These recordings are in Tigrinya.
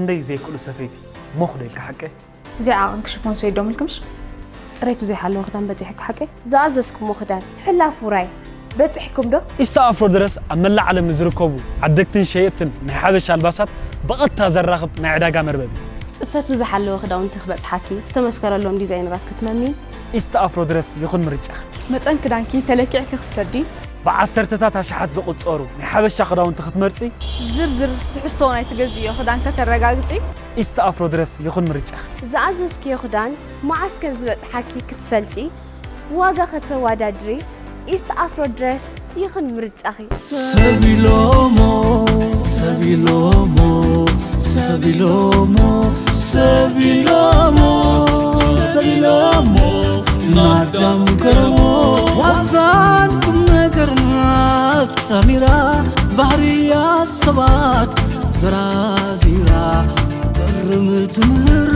ደይ ዘይክእሉ ሰፈይቲ ሞኽ ዶ ኢልካ ሓቀ? እዚኣ ዓቕን ክሽፎን ሰይዶም ኢልክምሽ? ፅሬቱ ዘይሓለወ ክዳን በፂሕካ ሓቀ? ዝኣዘዝኩሞ ክዳን ሕላፍ ውራይ በፂሕኩም ዶ? ኢስታ ኣፍሮ ድረስ ኣብ መላእ ዓለም ንዝርከቡ ዓደግትን ሸየጥትን ናይ ሓበሻ ኣልባሳት ብቐጥታ ዘራኽብ ናይ ዕዳጋ መርበብ እዩ። ፅፈቱ ዝሓለወ ክዳውንቲ ክበፅሓኪ ዝተመስከረሎም ዲዛይነራት ክትመሚ ኢስታ ኣፍሮ ድረስ ይኹን ምርጫኺ። መጠን ክዳንኪ ተለኪዕኪ ክትሰዲ። ብዓሰርተታት ኣሽሓት ዝቑጸሩ ናይ ሓበሻ ክዳውንቲ ክትመርጺ። ዝርዝር ትሕዝቶ ናይ ትገዝእዮ ክዳን ከተረጋግጺ። ኢስት ኣፍሮ ድረስ ይኹን ምርጫኺ። ዝኣዘዝክዮ ክዳን መዓስ ከም ዝበጽሓኪ ክትፈልጢ፣ ዋጋ ከተወዳድሪ፣ ኢስት ኣፍሮ ድረስ ይኹን ምርጫኺ። ሰብ ኢሎሞ ሰብ ኢሎሞ ሰብ ኢሎሞ ሰብ ኢሎሞ ሰብ ኢሎሞ ናዳም ገረሞ ዋዛን ቁም ነገርና ኣጣሚራ ባህርያት ሰባት ዘራዚራ ጥርም ትምህር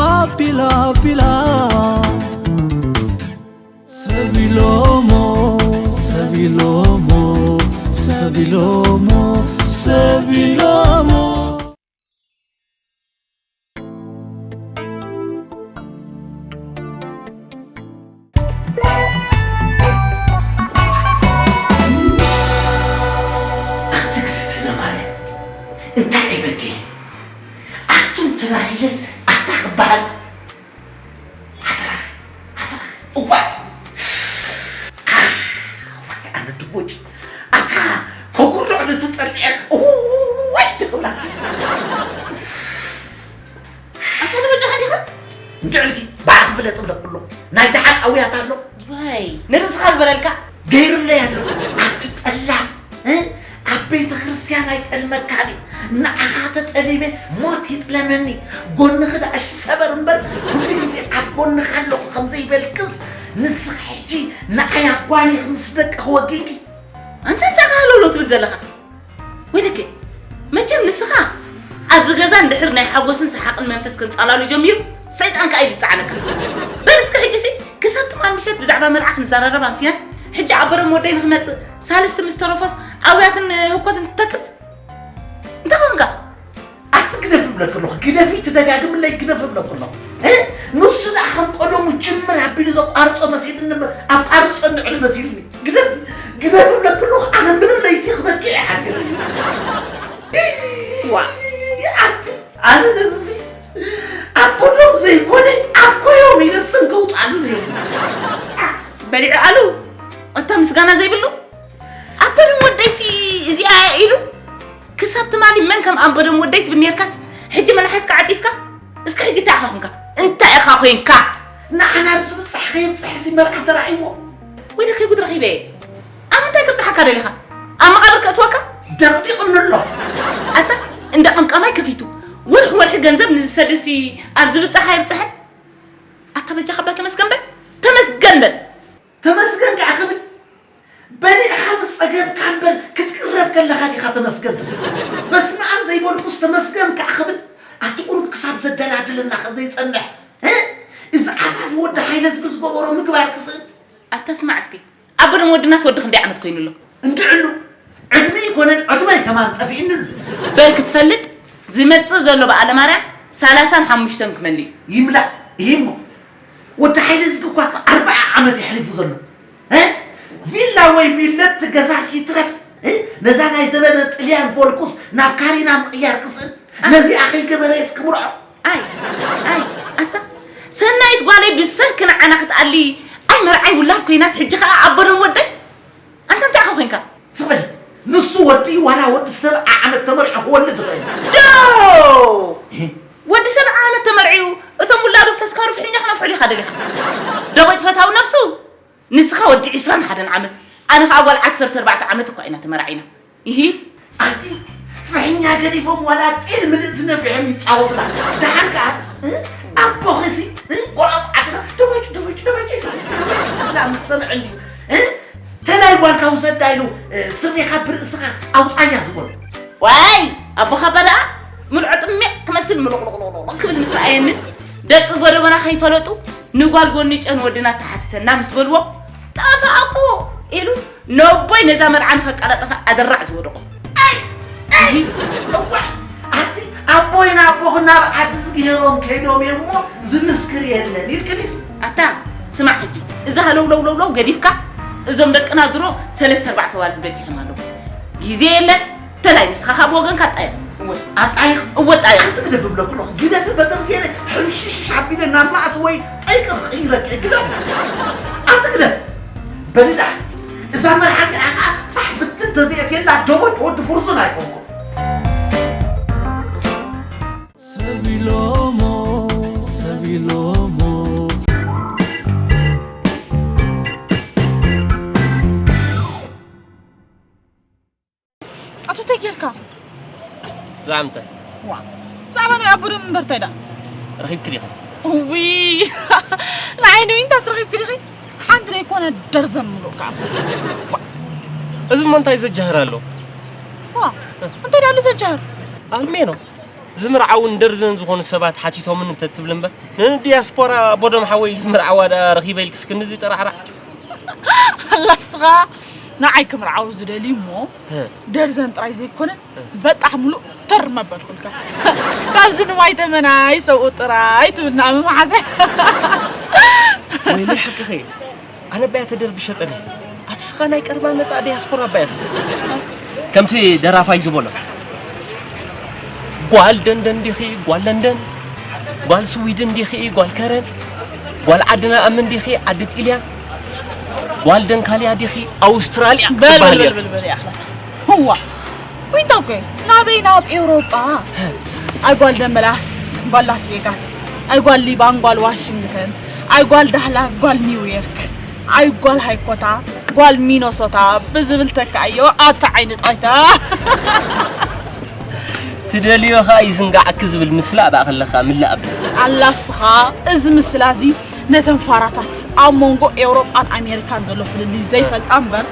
ኣቢላ ኣቢላ ሰብ ኢሎሞ ሰብ ኢሎሞ ሰብ ኢሎሞ ሰብ ኢሎሞ ኣንቲ እግዝእትነ ማርያም እንታይ እየ በዲለ? ኣቱም ተባሂለስ ኣታ ክበሃል ኣትራኺ ኣትራኺ እዋይ ኣዋይ ኣነ ድቦጭ ኣታ ከጉርዕ ተጸሊዐ እዋይ ትብላ ኣታ ንመድረኻ ዲኻ እንድዕልጊ ባዕልኺ ፍለጥ ብለኩ ኣለኹ ናይ ደሓን ኣውያት ኣሎ ዋይ ንርእስኻ ዝበለልካ ገይሩለይ ኣሎ ኣቲ ጠላም ኣብ ቤተ ክርስቲያን ኣይጠልመካን እዩ ንዓኻ ተጠሊመ ሞት ይጥለመኒ ጎንኺ ደኣ ሰበር እምበር ኩሉ ግዜ ኣብ ጎንኻ ኣለኹ ከምዘይበልክስ ንስኺ ሕጂ ንዓይ ኣጓኒኺ ምስ ደቅኺ ወጊንኪ ኣንታ እንታይ ካህለሎ ትብል ዘለኻ ወይለከ መቸም ንስኻ ኣብዚ ገዛ እንድሕር ናይ ሓጎስን ሰሓቕን መንፈስ ከንጻላሉ ጀሚሩ ሰይጣን ከኣ እዩ ዝጸዓነካ በል እስከ ሕጂሲ ክሳብ ትማል ምሸት ብዛዕባ መርዓ ክንዘራረብ ኣምሲናስ ሕጂ ዓበረም ወደይ ንኽመጽእ ሳልስቲ ምስ ተረፎስ ኣውያትን ህኮትን ትተክል እንታይ ኾንካ ኣቲ ግደፍ እብለኪ ኣለኹ ግደፊ ትደጋግምለይ ግደፍ እብለኪ ኣለኹ ንሱ ደኣ ከም ቀደሙ ጅምር ኣቢሉ ዘቋርጾ መሲልኒ እምበር ኣቋርጾ ንዕሊ መሲልኒ ግደፍ ግደፍ እብለኪ ኣለኹ ኣነ ምሉእ ለይቲ ክበኪ እየ ሓዲረ ዋ ኣቲ ኣነ ነዚ ኣቦዶም ዘይኮነ ኣኮዮም ኢለ ስም ከውፅኣሉ ነይሩ በሊዑ ኣሉ እታ ምስጋና ዘይብሉ ኣቦዶም ወደይሲ እዚኣ ኢሉ ክሳብ ትማሊ መን ከም ኣቦዶም ወደይ ትብል ነርካስ ሕጂ መናሓዝካ ዓፂፍካ እስኪ ሕጂ እንታይ ኢኻ ኮንካ እንታይ ኢኻ ኮንካ ንዓና ኣብ ዝብፃሕ ከየብፅሐሲ መርዓ ተራእይዎ ወይለ ከይጉድ ረኺበ ኣብ ምንታይ ከብፅሓካ ደሊኻ ኣብ መቓብር ከእትወካ ደቕዲቕኒ ኣሎ ኣታ እንዳ ቀምቃማይ ከፊቱ ወርሒ ወርሒ ገንዘብ ንዝሰድሲ ኣብ ዝብፅሕ ኣይብፅሐን ኣታ በጃኻ እባ ተመስገን በል ተመስገን በል ተመስገን ከዓ ክብል በሊዕኻ ምስ ጸገብካ እምበር ክትቅረብ ከለኻ ዲኻ ተመስገን ትብል በስመኣም ዘይበልኩስ ተመስገን ከዓ ክብል ኣቲ ቁሩብ ክሳብ ዘደላድለና ከዘይጸንሕ እዚ ዓፋፊ ወዲ ሃይለ ዝብል ዝገበሮ ምግባር ክስእን ኣታ ስማዕ እስኪ ኣቦ ደም ወድናስ ወዲ ክንደይ ዓመት ኮይኑ ኣሎ እንድዕሉ ዕድሚ ይኮነን ዕድመይ ከማን ጠፊእኒ ኣሎ በል ክትፈልጥ ዝመጽእ ዘሎ በዓለ ማርያም ሰላሳን ሓሙሽተን ክመልእ እዩ ይምላእ ይሂሞ ወዲ ሓይለ ዝግ እኳ ኣርብዓ ዓመት የሕሊፉ ዘሎ እ ቪላ ወይ ቪለት ገዛስ ይትረፍ እ ነዛ ናይ ዘበነ ጥልያን ቮልኩስ ናብ ካሪና ምቕያር ክስእል ነዚኣ ከይገበረየስ ክምርዖ ኣይ ኣይ ኣታ ሰናይት ጓለይ ብሰንኪ ንዓና ክትኣሊ ኣይ መርዓይ ውላድ ኮይናስ ሕጂ ከኣ ኣቦ ደም ወደይ ኣንታ እንታይ ኢኻ ኮይንካ ስቕ በል ንሱ ወዲ ዋላ ወዲ ሰብዓ ዓመት ተመሪዑ ክወልድ ይኽእል ዶ ወዲ ሰብዓ ዓመት ተመርዒዩ እቶም ውላዱ ብተስካሩ ፍሕኛ ክነፍሑ ዲኻ ደሊኻ ደቦጭ ፈታዊ ነብሱ ንስኻ ወዲ ዕስራን ሓደን ዓመት ኣነ ኸዓ ጓል ዓሰርተ ኣርባዕተ ዓመት እኳ ኢና ተመራዒና ኢሂ ኣቲ ፍሕኛ ገዲፎም ዋላ ጤል ምልእቲ ነፊሖም ይጻወቱላ ደሓር ከኣ ኣቦኺሲ ቆራጽ ዓድና ደበጭ ደበጭ ደበጭ ደበጭ ምስ ሰምዐ እንድዩ ተላይ ጓልካ ውሰዳ ኢሉ ስሪኻ ብርእስኻ ኣውጻያ ዝበሎ ዋይ ኣቦኻ በዳ ምልዖ ጥሚቕ ክመስል ምሉቕሉቕሉቕ ክብል ምስ ረኣየኒ ደቂ ጎደቦና ከይፈለጡ ንጓል ጎኒጨን ወድና ተሓትተና ምስ በልዎ ጠፋእኩ ኢሉ ነቦይ ነዛ መርዓ ንኸቀላጠፋ ኣደራዕ ዝወደቑ ኣይ ኣይ እዋ ኣቲ ኣቦይን ኣቦኽን ናብ ዓዲ ዝግሄሮም ከይዶም እዮም እሞ ዝምስክር የለን ኢልክኒ። ኣታ ስማዕ ሕጂ፣ እዛ ሃለውለውለውለው ገዲፍካ፣ እዞም ደቅና ድሮ ሰለስተ ኣርባዕተ ኣዋልድ በጺሖም ኣለዉ። ግዜ የለን። ተላይ ንስኻ ካብ ወገንካ ኣጣየቕ። እወ። ኣጣይቕ። እወ ኣጣይቕ። ኣንቲ ግደፍ እብለኩ ኣለኹ። ግደፍ በትሪ ገይረ ሕምሽሽሽ ኣቢለ ናብ ማእሲ ወይ ጠይቂ ክቕይረኪ እየ። ግደፍ። ኣንቲ ግደፍ። በሊ ደሓን። እዛ መርሓ እዚኣ ኸዓ ፋሕ ብትን ተዘይኣትየላ ደቦጭ ወዲ ፍርዙን ኣይኮንኩን። ሰብ ኢሎሞ፣ ሰብ ኢሎሞ። ኣቶ እንታይ ጌርካ? ብዛዕባ እንታይ? ዋ፣ ብዛዕባ ናይ ኣቦ ደም እምበር እንታይ ደኣ? ረኺብኪ ዲኺ? እውይ፣ ንዓይ ንዊንታስ ረኺብኪ ዲኺ? ሓንቲ ደይኮነ ደርዘን ምሉእ ከኣ። እዚ እሞ እንታይ ዘጃህር ኣሎ? ዋ፣ እንታይ ደኣ ኣሎ ዘጃህር? ኣልሜኖ፣ ዝምርዓውን ደርዘን ዝኾኑ ሰባት ሓቲቶምን እንተትብል እምበር፣ ንዲያስፖራ ኣቦ ደም ሓወይ ዝምርዓዋ ደኣ ረኺበ ኢልክስ ክንዚ ጠራሕራሕ? ኣላ እስኻ ንዓይ ክምርዓው ዝደልዩ እሞ፣ እ። ደርዘን ጥራይ ዘይኮነ፣ እ። በጣሕ ምሉእ ተር መበልኩልካ። ካብዚ ንማይ ተመናይ ሰብኡ ጥራይ ትብልና መመሓዘ። ወይለይ ሓቅኺ፣ ኣነ ባያ ተደርቢ ሸጠኒ። ኣቲ ስኻ ናይ ቀርባ መጻ ዲያስፖራ ባያ። ከምቲ ደራፋይ ዝበሎ፣ ጓል ደንደን ዲኺ፣ ጓል ለንደን፣ ጓል ስዊድን ዲኺ፣ ጓል ከረን፣ ጓል ዓድና ኣምን ዲኺ፣ ዓዲ ጢልያን፣ ጓል ደንካልያ ዲኺ፣ ኣውስትራልያ በል ክትበሃል በል ኢኻ። በል በል በል ያኽለካ። ህዋ፣ ዊንታ እኮ ናበይ ናብ ኤውሮጳ? ኣይ ጓል ደመላስ፣ ጓል ላስ ቬጋስ፣ ኣይ ጓል ሊባን፣ ጓል ዋሽንግተን፣ ኣይ ጓል ዳህላክ፣ ጓል ኒውዮርክ፣ ኣይ ጓል ሃይኮታ፣ ጓል ሚኖሶታ ብዝብል ተካኣዮ ኣታ ዓይኒ ጣይታ። ትደልዮ ኸኣ ይዝንጋዓኪ ዝብል ምስላ ደኣ ከለኻ ምላእ ኣብል። ኣላ እስኻ፣ እዚ ምስላ እዚ ነተን ፋራታት ኣብ መንጎ ኤውሮጳን ኣሜሪካን ዘሎ ፍልልይ ዘይፈልጣ እምበር፣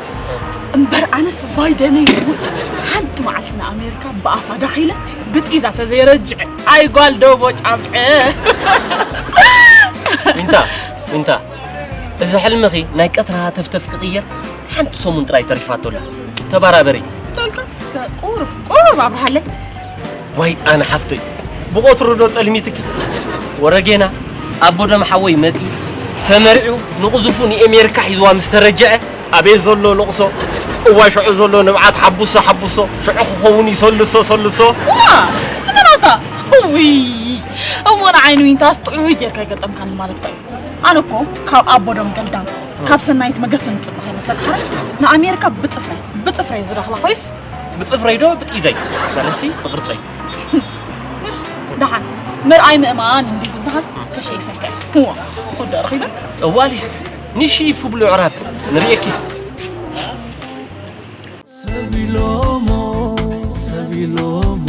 እምበር ኣነስ ቫይደነይ ይሙት ሓንቲ መዓልቲ ንኣሜሪካ ብኣፋ ዳኺለ ብጢዛ ተዘይረጅዐ ኣይ ጓል ዶቦ ጫምዐ። ዊንታ፣ ዊንታ፣ እዚ ሕልምኺ ናይ ቀትሪ ሃተፍተፍ ክቕየር ሓንቲ ሰሙን ጥራይ ተሪፋቶ ኣላ። ተባራበሪ። ተልካ እስከ ቁሩብ፣ ቁሩብ ኣብርሃለይ። ዋይ ኣነ ሓፍተይ፣ ብቐትሩ ዶ ጸልሚትኪ? ወረጌና፣ ኣቦ ደም ሓወይ መጺኡ፣ ተመሪዑ፣ ንቕዙፉ ንኤሜሪካ ሒዝዋ ምስ ተረጀዐ፣ ኣቤት ዘሎ ልቕሶ። እዋይ ሽዑ ዘሎ ንብዓት ሓቡሶ፣ ሓቡሶ። ሽዑ ክኸውን እዩ ሰልሶ፣ ሰልሶ። ዋ! እመናታ! ውይ! እሞ ንዓይ ንዊንታስ ጥዑይ ጌርካ ኣይገጠምካኒ ማለት እዩ። ኣነ እኮ ካብ ኣቦ ደም ገልዳም፣ ካብ ሰናይት መገሰ ንጽበ ከይመስለካ ሓራይ ንኣሜሪካ ብጽፍረይ፣ ብጽፍረይ ዝረኽላ ኮይስ ብጽፍረይ ዶ ብጢዘይ? ማለትሲ ብቕርጸይ። ምሽ ደሓን ምርኣይ ምእማን እንዲ ዝበሃል ከሸይፈልካ እዩ። እዋ፣ ወዲ ረኺበ። ጠዋሊ፣ ንሺ ይፍብሉ ዕራብ፣ ንርእየኪ። ሰብ ኢሎሞ፣ ሰብ ኢሎሞ።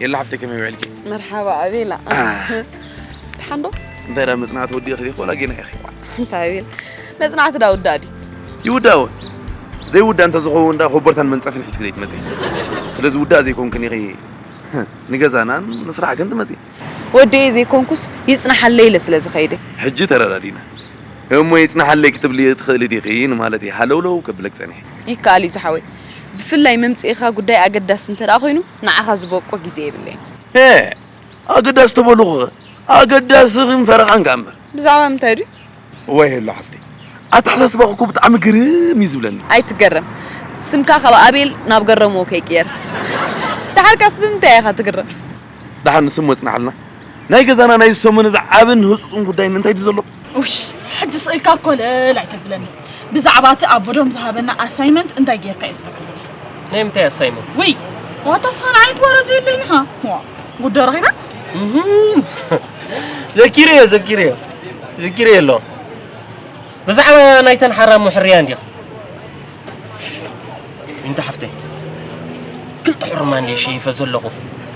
የላ ሓፍተይ ከመይ ውዒልኪ? መርሓባ ኣቤላ። አ። ደሓን ዶ? እንታይ ደኣ መጽናዕቲ ወዲእኺ ዲኺ ወላ ጌና ኢኺ? እንታይ ኣቤል? መጽናዕቲ ዳ ውዳእ ድዩ? ይውዳእ እውን። ዘይውዳእ እንተዝኸውን ደኣ ኮቦርታን መንጸፍን ሒዝኪ ዘይትመጺ። ስለዚ ውዳእ ዘይኮንክን ኢኺ ንገዛናን ንስራሕ ግን ትመጺ። ወዲኤ ዘይኮንኩስ ይጽናሓለይ ኢለ ስለ ዝኸይድ። ሕጂ ተረዳዲና። እሞ ይጽናሓለይ ክትብሊ ትኽእሊ ዲኺ ንማለት እየ ሃለውለው ከብለክ ጸኒሐ። ይከኣል እዩ ዝሓወይ። ብፍላይ መምጽኢኻ ጉዳይ ኣገዳሲ እንተ ደኣ ኮይኑ ንዓኻ ዝበቆ ግዜ የብለይን። ሄ! ኣገዳሲ ተበልኹኸ? ኣገዳሲ ግን ፈረቓን ከኣ እምበር። ብዛዕባ ምንታይ ድዩ? እዋይ ሄሎ ሓፍተይ። ኣተሓሳስባኺ እኮ ብጣዕሚ ግርም እዩ ዝብለኒ። ኣይትገረም። ስምካ ካብ ኣቤል ናብ ገረሞ ከይቅየር። ደሓርካስ ብምንታይ ኢኻ ትግረም? ደሓን ንስም ወጽናሓልና። ናይ ገዛና ናይ ሰሙን እዚ ዓብን ህጹጽን ጉዳይ እንታይ ድዩ ዘሎ? ውሽ፣ ሕጂ ስቕ ኢልካ ኮለል ኣይተብለኒ። ብዛዕባ እቲ ኣቦዶም ዝሃበና ኣሳይመንት እንታይ ጌርካ እዩ ዝበካ ዘሎ? ናይ ምንታይ ኣሳይመንት? ውይ፣ ዋታ ስኻ ንዓይ ትወረ ዘየለይንኻ። ዋ፣ ጉዶ ረኺባ? እህም። ዘኪረዮ፣ ዘኪረዮ። ዘኪረዮ ኣሎ። ብዛዕባ ናይተን ሓራሙ ሕርያ እንዲኻ። እንተ ሓፍተይ፣ ክልተ ሕርማ እንድየ ሸይፈ ዘለኹ።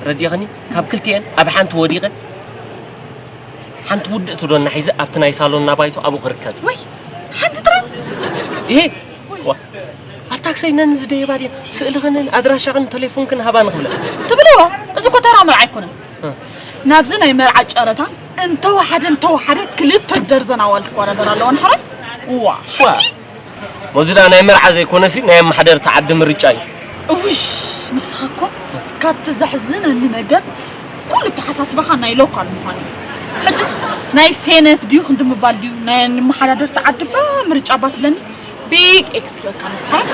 ረዲእኽኒ? ካብ ክልቲኤን ኣብ ሓንቲ ወዲቐ፣ ሓንቲ ውድእቲ ዶ እናሒዘ ኣብቲ ናይ ሳሎንና ባይቶ ኣብኡ ክርከብ። ወይ፣ ሓንቲ ጥራይ? ይሄ? ወይ። ዋ። ኣብ ታክሰይ ነን ዝደየባ ድያ ስእልኽንን ኣድራሻኽን ተሌፎንክን ሃባ ንኽብለ ትብልዎ። እዚ እኮ ተራ መርዓ ኣይኮነን። ናብዚ ናይ መርዓ ጨረታ እንተወሓደ እንተወሓደ ክልተ ደርዘን ኣዋልድ ክወዳደር ኣለዎ ንሕራይ። ዋ ሓንቲ። መዚ ደኣ ናይ መርዓ ዘይኮነሲ ናይ ኣመሓደርቲ ዓዲ ምርጫ እዩ። እውሽ፣ ንስኻ እኮ ካብቲ ዘሕዝነኒ ነገር ኩሉ ተሓሳስባኻ ናይ ሎካል ምዃን እዩ። ሕጅስ ናይ ሴነት ድዩ ክንዲ ምባል ድዩ ናይ መሓዳደርቲ ዓዲ ባ ምርጫ ባ ትብለኒ? ቢግ ኤክስ ክበካ ምፍሓር።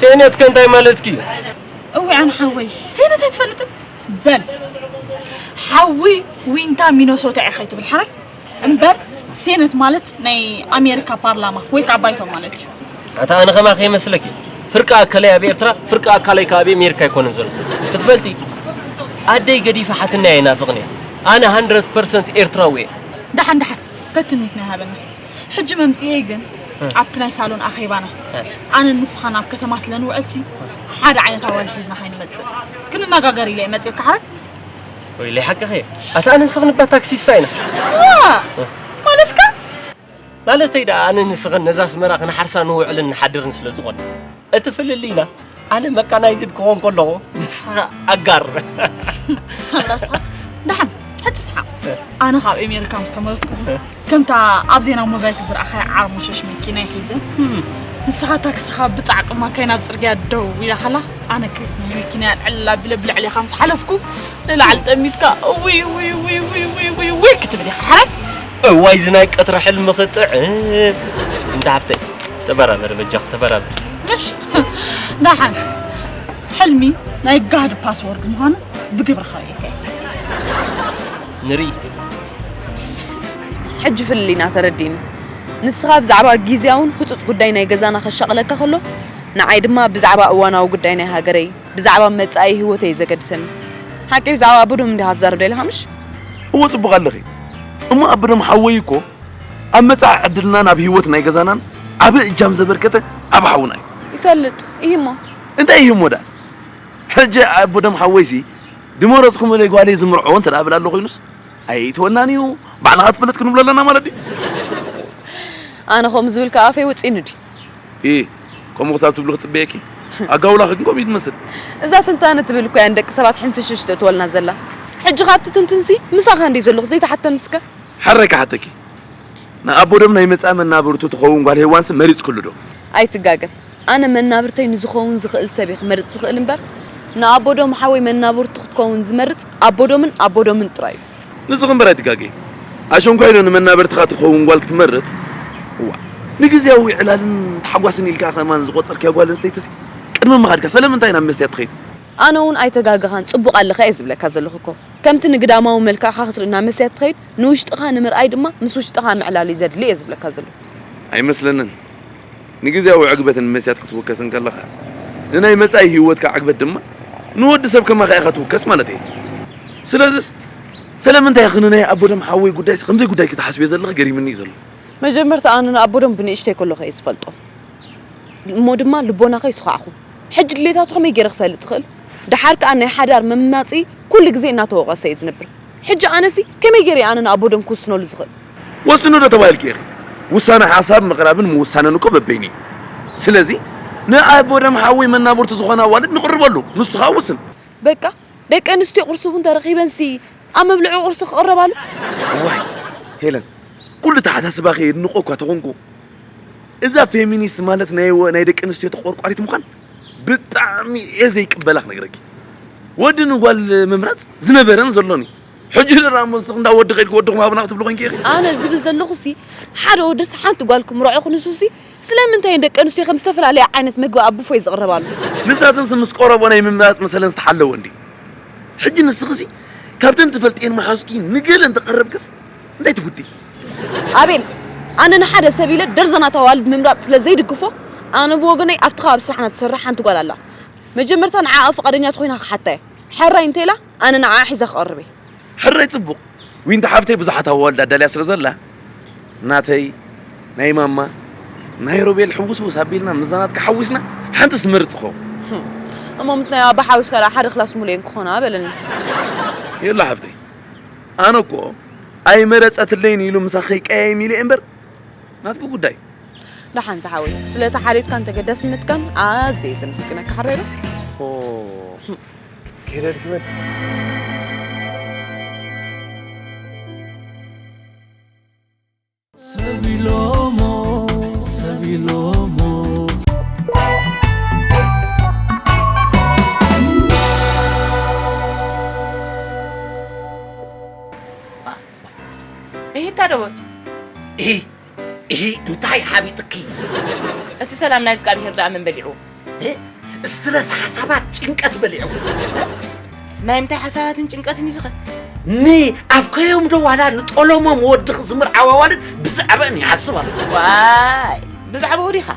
ሴነት ከ እንታይ ማለትኪ እዩ? እዊ ኣነ ሓወይ፣ ሴነት ኣይትፈልጥን? በል ሓዊ ዊንታ ሚኖሶታ ኢኻ ይትብል ሓራይ? እምበር ሴነት ማለት ናይ ኣሜሪካ ፓርላማ ወይ ከዓ ባይቶ ማለት እዩ። ኣታ ኣነ ከማ ከይመስለኪ፣ ፍርቂ ኣካለይ ኣብ ኤርትራ፣ ፍርቂ ኣካለይ ከኣ ኣብ ኣሜሪካ ኣይኮነን ዘሎ። ክትፈልጢ፣ ኣደይ ገዲፋ ሓትነይ ኣይናፍቕን እየ። ኣነ ሃንድረድ ፐርሰንት ኤርትራዊ እየ። ደሓን ደሓን ተትምኒትና ይሃበና። ሕጂ መምፅኤ ግን ኣብቲ ናይ ሳሎን ኣኼባና ኣነ ንስኻ ናብ ከተማ ስለ ንውዕልሲ ሓደ ዓይነት ኣዋልድ ሒዝና ከይንመፅእ ክንነጋገር ኢለ እየ መፅኤ ካሕረን። ወይ ለይ ሓቅኺ። ኣታ ኣነ ንስኽን እባ ታክሲስታ ኢና። ዋ! ማለትካ? ማለተይ ደኣ ኣነ ንስኽን ነዛ ኣስመራ ክንሓርሳ ንውዕልን ንሓድርን ስለ ዝኾነ። እቲ ፍልልይና ኣነ መካናይዝድ ክኾን ከለኹ ንስኻ ኣጋር። ኣላስኻ ደሓን ሕጂ ሰሓቕ። ኣነ ካብ ኣሜሪካ ምስ ተመለስኩ ከምታ ኣብ ዜና ሞዛይክ ዝረኣኻያ ዓርሞሸሽ መኪና ይሒዘ ንስኻ ታክስኻ ብጻዕቂ ማካይ ናብ ጽርግያ ደው ኢላ ኸላ ኣነ ከ ናይ መኪና ልዕል ኣቢለ ብልዕሌኻ ምስ ሓለፍኩ ንላዕሊ ጠሚትካ ውይ ውይ ውይ ውይ ውይ ውይ ውይ ክትብል ኢኻ ሓራይ። እዋይ እዚ ናይ ቀትሪ ሕልሚ ክጥዕም። እንዳ ሓፍተይ ተበራበር በጃኽ ተበራበር። እሽ ደሓን ሕልሚ ናይ ጋህዲ ፓስወርድ ምዃኑ ብግብሪ ከርእየካ እየ። ንርኢ። ሕጂ ፍልልይና ተረዲኒ። ንስኻ ብዛዕባ ግዝያውን ህጹጽ ጉዳይ ናይ ገዛና ከሻቕለካ ከሎ፣ ንዓይ ድማ ብዛዕባ እዋናዊ ጉዳይ ናይ ሃገረይ፣ ብዛዕባ መጻኢ ህይወተይ እዩ ዘገድሰኒ። ሓቂ ብዛዕባ ኣቦዶም እንዲኻ ትዛረብ ደሊኻ ምሽ? እወ ጽቡቕ ኣለኺ። እሞ ኣቦዶም ሓወይ እኮ ኣብ መጻኢ ዕድልናን ኣብ ህይወት ናይ ገዛናን ዓቢ እጃም ዘበርከተ ዓቢ ሓውና እዩ። ይፈልጥ እዩ እሞ። እንታይ እዩ እሞ ደኣ? ሕጂ ኣቦዶም ሓወይሲ ድመረጽኩምለይ ጓለይ ዝምርዖ እንተ ደኣ ብላ ኣሎ ኮይኑስ ኣይትወናን እዩ። ባዕልኻ ትፈልጥ ክንብሎ ኣለና ማለት እዩ። ኣነ ከምኡ ዝብል ከኣ ኣፈይ ወጺእኒ ድዩ? ኢ ከምኡ ክሳብ ትብሉ ክጽበየኪ። ኣጋውላኺ ግን ከምኡ እዩ ትመስል። እዛ ትንታነ ትብል እኮ እያ ንደቂ ሰባት ሕንፍሽሽ ተእትወልና ዘላ። ሕጂ ካብቲ ትንትንሲ ምሳኻ እንዲ ዘለኹ ዘይተሓተኒ እስከ። ሓረይ ክሓተኪ። ንኣቦዶም ናይ መጻኢ መናብርቱ ትኸውን ጓል ሄዋንሲ መሪጽክሉ ዶ? ኣይትጋገ። ኣነ መናብርተይ ንዝኸውን ዝኽእል ሰብ እየ ክመርጽ ዝኽእል እምበር፣ ንኣቦዶም ሓወይ መናብርቱ ክትከውን ዝመርጽ ኣቦዶምን ኣቦዶምን ጥራይ እዩ። ንስኺ እምበር ኣይትጋገይ። ኣሸንኳይ ዶ ንመናብርትኻ ትኸውን ጓል ክትመርጽ? እዋ፣ ንግዝያዊ ዕላልን ተሓጓስን ኢልካ ከማን ዝቖጸርክያ ጓል ኣንስተይትሲ ቅድሚ ምኻድካ ስለምንታይ ናብ መስትያት ትኸይድ? ኣነ እውን ኣይተጋገኻን፣ ጽቡቕ ኣለኻ እየ ዝብለካ ዘለኹ እኮ። ከምቲ ንግዳማዊ መልክዕኻ ክትርኢ ናብ መስትያት ትኸይድ፣ ንውሽጥኻ ንምርኣይ ድማ ምስ ውሽጥኻ ምዕላል እዩ ዘድሊ እየ ዝብለካ ዘለኹ። ኣይመስለንን። ንግዝያዊ ዕግበትን መስትያት ክትውከስ እንከለኻ፣ ንናይ መጻኢ ህይወትካ ዕግበት ድማ ንወዲ ሰብ ከማኻ ኢኻ ትውከስ ማለት እየ። ስለዚስ፣ ስለምንታይ ኢኺ ንናይ ኣቦዶም ሓወይ ጉዳይሲ ከምዘይ ጉዳይኪ ትሓስብዮ ዘለኺ ገሪምኒ እዩ ዘሎ። መጀመርታ ኣነ ንኣቦዶም ብንእሽተይ ከለኹ እየ ዝፈልጦም። እሞ ድማ ልቦናኻ ይስኻዕኹ። ሕጂ ድሌታቱ ከመይ ገይረ ክፈልጥ እኽእል? ደሓር ከኣ ናይ ሓዳር መማጽኢ ኩሉ ግዜ እናተወቐሰ እዩ ዝነብር። ሕጂ ኣነሲ ከመይ ገይረ እየ ኣነ ንኣቦዶም ክውስነሉ ዝኽእል? ወስኑ ዶ ተባሂልኪ ኢኺ? ውሳነ ሓሳብ ምቕራብን ምውሳነን እኮ በበይኑ እዩ። ስለዚ ንኣቦዶም ሓወይ መናብርቱ ዝኾና ኣዋልድ ንቕርበሉ፣ ንሱ ኸኣ ውስን። በቃ ደቂ ኣንስትዮ ቁርሲ እውን ተረኺበንሲ ኣብ መብልዒ ቁርሲ ክቕረባሉ። ዋይ ሄለን፣ ኩሉ ተሓሳስባኺ የድንቖ እኳ ተኾንኩ፣ እዛ ፌሚኒስት ማለት ናይ ወ-፣ ናይ ደቂ ኣንስትዮ ተቆርቋሪት ምዃን ብጣዕሚ እየ ዘይቅበላ ክነግረኪ። ወዲ ንጓል ምምራፅ ዝነበረን ዘሎን እዩ። ሕጂ ደኣ እሞ ንስኺ እንዳ ወዲ ከይድኪ ወድኹም ሃቡና ክትብሉ ኮንኪ ኢኺ። ኣነ ዝብል ዘለኹሲ ሓደ ወድስ ሓንቲ ጓል ክምርዖ ክንሱሲ ስለምንታይ ደቂ ኣንስትዮ ከም ዝተፈላለየ ዓይነት ምግቢ ኣብ ቡፌ ዝቕረባሉ? ንሳተንስ ምስ ቆረቦ ናይ ምምራፅ መሰለን ዝተሓለወ እንዲ። ሕጂ ንስኺሲ ካብተን ትፈልጥየን መሓዙትኪ ንገለን ተቐረብክስ እንታይ ትውዲ? ኣቤል፣ ኣነ ንሓደ ሰብ ኢለ ደርዘናት ኣዋልድ ምምራፅ ስለ ዘይድግፎ፣ ኣነ ብወገነይ ኣብቲ ከባቢ ስራሕና ትሰርሕ ሓንቲ ጓል ኣላ። መጀመርታ ንዓኣ ፍቓደኛ ተኾይና ክሓታ እየ። ሕራይ እንተኢላ፣ ኣነ ንዓኣ ሒዘ ክቐርብ እየ። ሕራይ ጽቡቕ። ዊንታ ሓፍተይ ብዙሓት ኣዋልድ ኣዳልያ ስለ ዘላ፣ ናተይ፣ ናይ ማማ፣ ናይ ሮቤል ሕውስውስ ኣቢልና ምስዛ ናትካ ሓዊስና ሓንቲ ስመርጽ ኸው። ህም። እሞ ምስ ናይ ኣባ ሓዊስካ ደኣ ሓደ ክላስ ሙሉኤን ክኾና በለኒ። የላ ሓፍተይ፣ ኣነ እኮ ኣይመረጸትለይን ኢሉ ምሳኺ ከይቀያይም ኢለ እየ እምበር፣ ናትኪ ጉዳይ። ደሓን ዝሓወይ፣ ስለቲ ሓልዮትካን ተገዳስነትካን ኣዝየ ዘመስግነካ ሓራይ ዶ? ኦ፣ ከይደ ድሕበል። ሰብ ኢሎሞ፣ ሰብ ኢሎሞ። እሂታ ደቦጭ። እሂ እሂ እንታይ ሓቢጥኪ? እቲ ሰላም ናይ እግዚኣብሔር ደኣ መን በሊዑ? እ? ስትረስ ሓሳባት ጭንቀት በሊዑ። ናይ ምንታይ ሓሳባትን ጭንቀትን እዩ ዝኸ? ኒ ኣብ ከዮም ዶ ዋላ ንጠለሞም ወድኽ ዝምርዓው ኣዋልድ ብዛዕባእን ይሓስብ ኣሎ። ዋይ ብዛዕባኡ ዲኻ?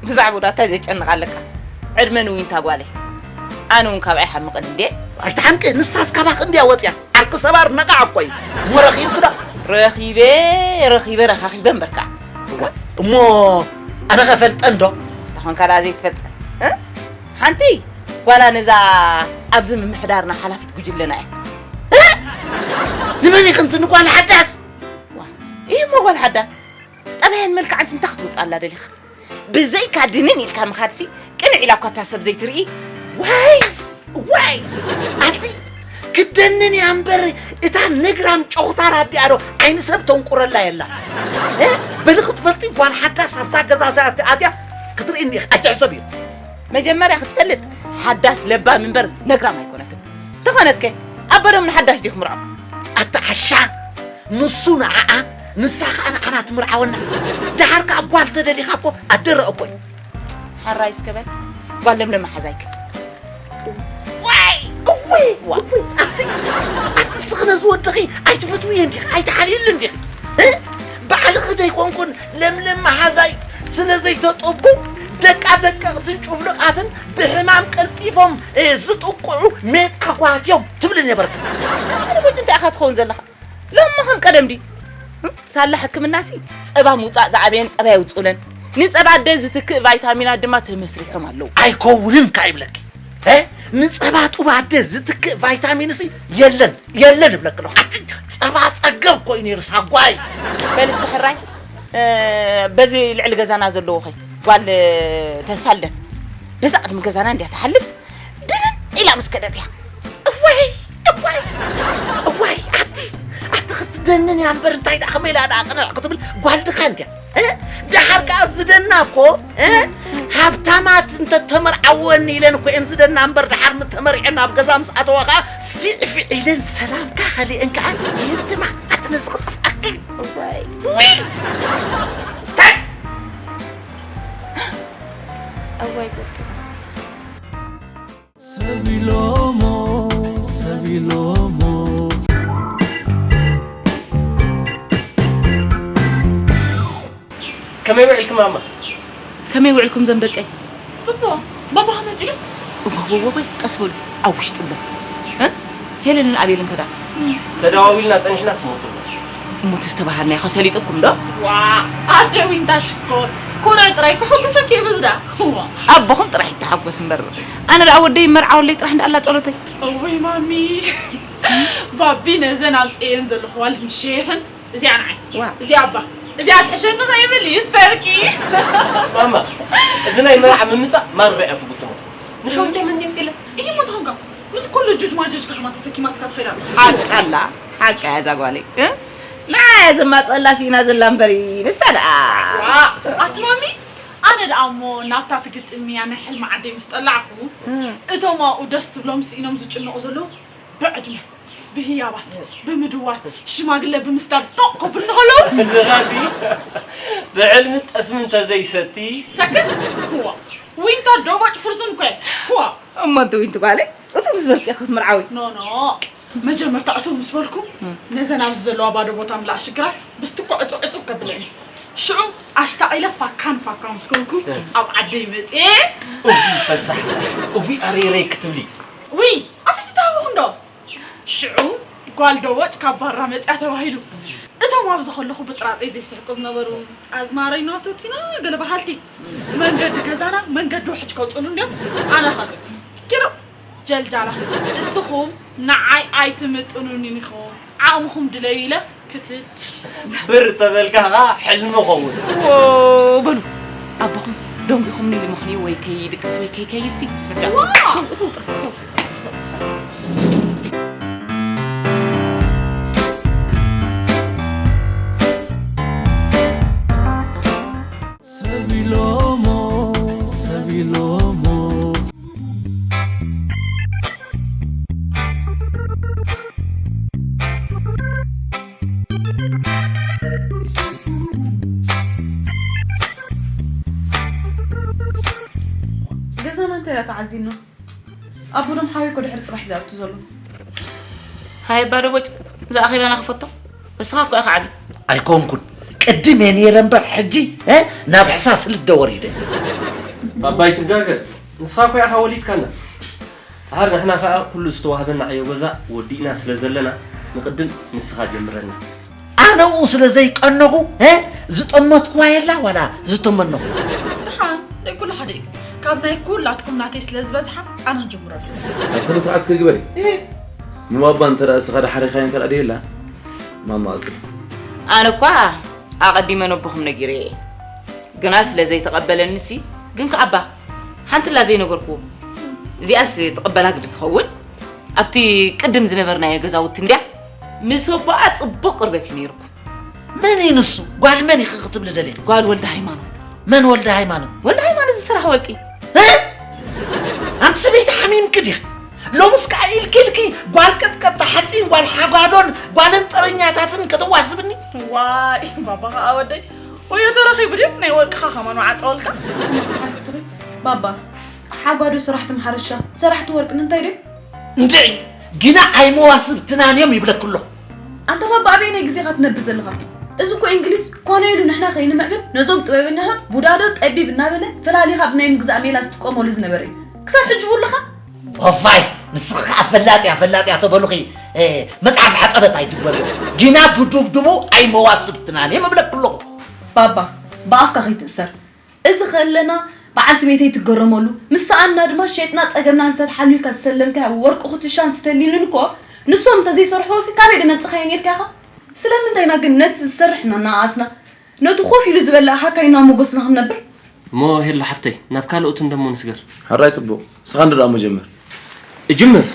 ብዛዕባኡ ዳታ ዘጨንቕ ኣለካ። ዕድመ ንዊንታ ጓለይ። ኣነ እውን ካብኣ ይሓምቕ እንዴ? ኣይትሓምቂ፣ ንሳስ ካባኽ እንድያ ወፅያ። ዓርቂ ሰባር ነቃዕ እኮ እዩ። እሞ ረኺብኪ ዶ? ረኺበ ረኺበ ረኻኺበ እምበርካ። እሞ ኣነ ኸፈልጠን ዶ? ተኾንካ ደኣ ዘይትፈልጠ እ? ሓንቲ ጓላ ነዛ ኣብዚ ምምሕዳርና ሓላፊት ጉጅለና እያ። እ? ንመን ኢኽን ትንጓል ሓዳስ? ዋ፣ ይህ እሞ ጓል ሓዳስ ጠባያን መልክዓንስ እንታይ ክትውፅኣላ ደሊኻ? ብዘይካ ድንን ኢልካ ምኻድሲ ቅንዕ ኢላ እኳ እታ ሰብ ዘይትርኢ። ዋይ ዋይ ኣቲ ክደንን እያ እምበር እታ ነግራም ጨኹታር ኣዲኣ ዶ ዓይኒ ሰብ ተንቁረላ የላ። እ? በሊ ክትፈልጢ ጓል ሓዳስ ኣብታ ገዛ እዚኣ ኣትያ ክትርኢ እኒኢኽ ኣይትሕሰብ እዩ። መጀመርያ ክትፈልጥ ሓዳስ ለባም እምበር ነግራም ኣይኮነትን። ተኾነትከ ኣበሎም ንሓዳሽ ዲኹም ርዖም? ኣቲ ዓሻ ንሱ ንዓኣ ንሳ ኸዓ ንዓና ትምርዓወና። ደሓር ከኣ ጓል ተደሊኻ እኮ ኣደረቕ እኮ እዩ። ሓራይ እስከ በል ጓል ለምለም መሓዛይከ? ዋይ እወይ እወይ ኣቲ ኣቲ ስኽነ ዝወድኺ ኣይትፈትውዮ እንዲኺ ኣይትሓልዩሉ እንዲኺ እ? ባዕልኺ ዘይኮንኩን ለምለም መሓዛይ ስለ ዘይተጠቡ ደቃ ደቀቕትን ጭፍሉቓትን ብሕማም ቀልጢፎም እ፣ ዝጥቅዑ ሜጣ ኣሕዋት እዮም ትብሊ ነበርካ። ኣታ ደቦጭ እንታይ ኢኻ ትኸውን ዘለኻ? ሎሚ ከም ቀደም ድዩ? ሳላ ሕክምናሲ ጸባ ምውጻእ ዝዓበየን ጸባ የውጽኡለን። ንጸባ ኣደ ዝትክእ ቫይታሚናት ድማ ተመስሪሖም ኣለዉ። ኣይከውንን ከኣ ይብለኪ። እ? ንጸባ ጡብ ኣደ ዝትክእ ቫይታሚንሲ የለን የለን እብለኪ ኣለኹ። ኣቲ ጸባ ጸገብ እኮ እዩ ነይሩ ሳጓይ። በል እስቲ ሕራይ እ፣ በዚ ልዕሊ ገዛና ዘለዎ ኸይ ጓል ተስፋ ልደት በዛ ቅድሚ ገዛና እንድያ ትሓልፍ። ድንን ኢላ ምስ ከደት እያ። እዋይ እዋይ እዋይ ኣቲ ኣቲ ክትደንን እያ እምበር እንታይ ደኣ ከመይ ኢላ ደኣ ቅንዕ ክትብል ጓል ድኻ እንድያ እ? ደሓር ከኣ ዝደና እኮ እ? ሃብታማት እንተ ተመርዓወኒ ኢለን እኮ እየን ዝደና እምበር ደሓር ምተመሪዐን ኣብ ገዛ ምስ ኣተዋ ከኣ ፊዕ ፊዕ ኢለን ሰላምካ ከሊአን ከኣ ይህብትማ ኣቲ ነዚ ክጠፍኣክን እዋይ ውይ ታይ እዋይ ጉድ ሰብ ኢሎሞ ሰብ ኢሎሞ ከመይ ውዒልኪ ማማ? ከመይ ውዕልኩም ዘም ደቀይ? ጽቡቕ ባባኻ መጺኡ? እወወወወይ ቀስ በሉ ኣብ ውሽጢ ኣሎ እ? ሄለንን ኣቤልን ከዳ? ተደዋዊልና ጸኒሕና ስሞት ኣሎ። እሞ እቲ ዝተባሃልናዮ ከ ሰሊጥኩም ዶ? ዋ ኣደ ዊንታ ሽኮር ኮረር ጥራይ ክሕጉሰኪ እዩ ብዝዳ ኣቦኹም ጥራሕ ይተሓጎስ እምበር ኣነ ደኣ ወደይ ይመርዓወለይ ጥራሕ እንዳኣላ ጸሎተይ። እወይ ማሚ ባቢ ነዘን ኣምጽኤን ዘለኹ ዋልድ ምሸየፈን እዚኣ ንዓይ ዋ እዚኣ ኣባ እዚኣ ትሕሸኒ ከይብል ይስተርኪ ማማ እዚ ናይ መርዓ ምምፃእ ማራ እያ ትጉጥሞ ንሸዊተይ መን ድምፂ ኢለ ይህ ሞት ኾንካ ምስ ኩሉ ጁጅ ማጀጅ ካሕማ ተሰኪማትካ ትኸዳ ሓቃላ ሓቃ እያ እዛ ጓለይ እ? ንዓ እያ ዘማፀላ ስኢና ዘላ እምበሪ ንሳ ደኣ ዋ ኣቲ ማሚ ኣነ ደኣ እሞ ናብታ ትግጥም እያ ናይ ሕልሚ ዓደይ ምስ ጠላዕኩ እቶም ኣብኡ ደስ ትብሎም ስኢኖም ዝጭነቑ ዘለዉ ብዕድመ ብህያባት ብምድዋል ሽማግለ ብምስዳድ ጦቕ ከብሉ ከለዉ ንኻሲ ብዕልሚ ጠስሚ እንተዘይሰቲ ሰክት ክዋ ዊንታ ዶቦጭ ፍርሱን ኮ ክዋ እሞ እንተ ዊንቲ ጓለይ እቱ ምስ በልኪ ክትምርዓዊ ኖ ኖ መጀመርታ እቱ ምስ በልኩ ነዘን ኣብዚ ዘለዋ ባዶ ቦታ ምላእ ሽግራት ብስትኮ ዕጹ ዕጹ ከብለኒ ሽዑ ኣሽታቒለ ፋካን ፋካ ምስ ኮንኩ ኣብ ዓደይ መጽየ እዊ ፈሳሕሳሕ እዊ ኣረይረይ ክትብሊ ውይ ኣፈትታወኹ እንዶ ሽዑ ጓል ዶ ወጭ ካብ ባራ መፅያ ተባሂሉ እቶም ኣብዚ ከለኹ ብጥራጠይ ዘይስሕቁ ዝነበሩ ኣዝማረይ ናተቲና ገለ በሃልቲ መንገዲ ገዛና መንገዲ ውሕጅ ከውፅሉ እንዲዮም ኣነ ከ ኪዱ ጀልጃላ እስኹም ንዓይ ኣይትምጥኑን ኢኹም ዓቕምኹም ድለዩ ኢለ ክትት ብር ተበልካ ከዓ ሕልሚ ኸውን በሉ ኣቦኹም ደንጒኹምኒ ኢሉ ምኽንዩ ወይ ከይድቅስ ወይ ከይከይድሲ። ሰቢሎሞ ሰቢሎሞ። ገዛና እንታይ ደኣ ተዓዚብና? ኣቦዶም ሓወይ እኮ ድሕሪ ጽባሕ እዩ ዝኣቱ ዘሎ። ሃይ ባዶ ቦጭ፣ እዛ ኣኼባና ክፈቶ። ንስኻ እኮ ኢኻ ዓቢ። ኣይኮንኩን፣ ቅድም እየ ነይረ እምበር ሕጂ፣ እ፣ ናብ ሕሳስ ልደ ወሪደ። ባባ ኣይትጋገ፣ ንስኻ እኮ ኢኻ ወሊድካና። ድሓር ንሕና ከኣ ኩሉ ዝተዋህበና ዕዮ ገዛ ወዲእና ስለ ዘለና ንቕድም ንስኻ ጀምረና። ኣነ ብኡ ስለ ዘይቀነኹ፣ እ፣ ዝጠመትኩዋ የላ ዋላ ዝተመነኹ። ደሓን ደይ ኩሉ ሓደ እዩ። ካብ ናይ ኩላትኩም ናተይ ስለ ዝበዝሓ ኣነ ክጅምረሉ። ኣቲ ስነ ስርዓት እስከ ግበሪ። ንባባ እንተ ደኣ እስኻ ደሓሪኻዮ እንተ ደኣ ደየላ ማማ ኣጽሪ። ኣነ እኳ ኣቐዲመ ነቦኹም ነጊረዮ እየ። ግና ስለ ዘይተቐበለኒሲ ግን ከኣባ ሓንትላ ዘይነገርክዎ። እዚኣስ ትቕበላ ግዲ ትኸውን። ኣብቲ ቅድም ዝነበርናዮ ገዛውቲ እንድያ ምስ ኣቦኣ ጽቡቕ ቅርበት እዩ ነይርኩም። መን እዩ ንሱ? ጓል መን ኢኺ ክትብሊ ደሊኺ? ጓል ወልደ ሃይማኖት። መን ወልደ ሃይማኖት? ወልደ ሃይማኖት ዝሰራሕ ወርቂ። እ? ኣንቲ ሰበይቲ ሓሚምኪ ዲኺ? ሎምስ ከኣ ኢልኪ ኢልኪ ጓል ቀጥቀጥቲ ሓፂን ጓል ሓጓዶን ጓል እንጠረኛታትን ከተዋስብኒ? ዋይ ባባ ከኣ ወደይ ወዮ ተረኺቡ ድዩ ናይ ወርቅኻ ከማን መዓፀወልካ? ባባ ሓጓዶ ሰራሕቲ ማሕረሻ ሰራሕቲ ወርቂ ንምንታይ ድዩ? እንድዒ ግና ኣይመዋስብትናን እዮም ይብለኪ ኣለኹ። ኣንታ ባባ ኣበየናይ ግዜኻ ትነብር ዘለኻ? እዚ እኮ እንግሊዝ ኮነ ኢሉ ንሕና ከይንምዕብል ነዞም ጥበበኛታት ቡዳዶ ጠቢብ እናበለ ፈላሊኻ ብናይ ምግዛእ ሜላ ዝጥቀመሉ ዝነበረ እዩ። ክሳብ ሕጂ እውን ኣለኻ? ኦፋይ ንስኺ ኸዓ ፈላጥያ ፈላጥያ ተበሉኺ መፅሓፍ ሓፀበት ኣይትግበርዮ። ግና ብዱብዱቡ ኣይመዋስብትናን እዮም እብለኪ ኣለኹ። ባባ ብኣፍካ ከይትእሰር። እዚ ከለና በዓልቲ ቤተይ ትገረመሉ ምስ ሰኣንና ድማ ሸይጥና ጸገምና ንፈትሓሉ ኢልካ ዝሰለምካዮ ወርቂ ኩትሻን ስተሊንን እኮ ንሶም እንተዘይሰርሕዎሲ ካበይ ደመንጽኻዮ ኔርካ ኢኻ? ስለምንታይ ኢና ግን ነቲ ዝሰርሕ እናነኣኣስና ነቲ ኮፍ ኢሉ ዝበልዕ ሃካይ እናሞገስና ክንነብር? እሞ ሄሎ ሓፍተይ ናብ ካልኦት እንደሞ ንስገር። ሕራይ ጽቡቕ ንስኻ እንዶ ደኣ እሞ ጀምር። እጅምር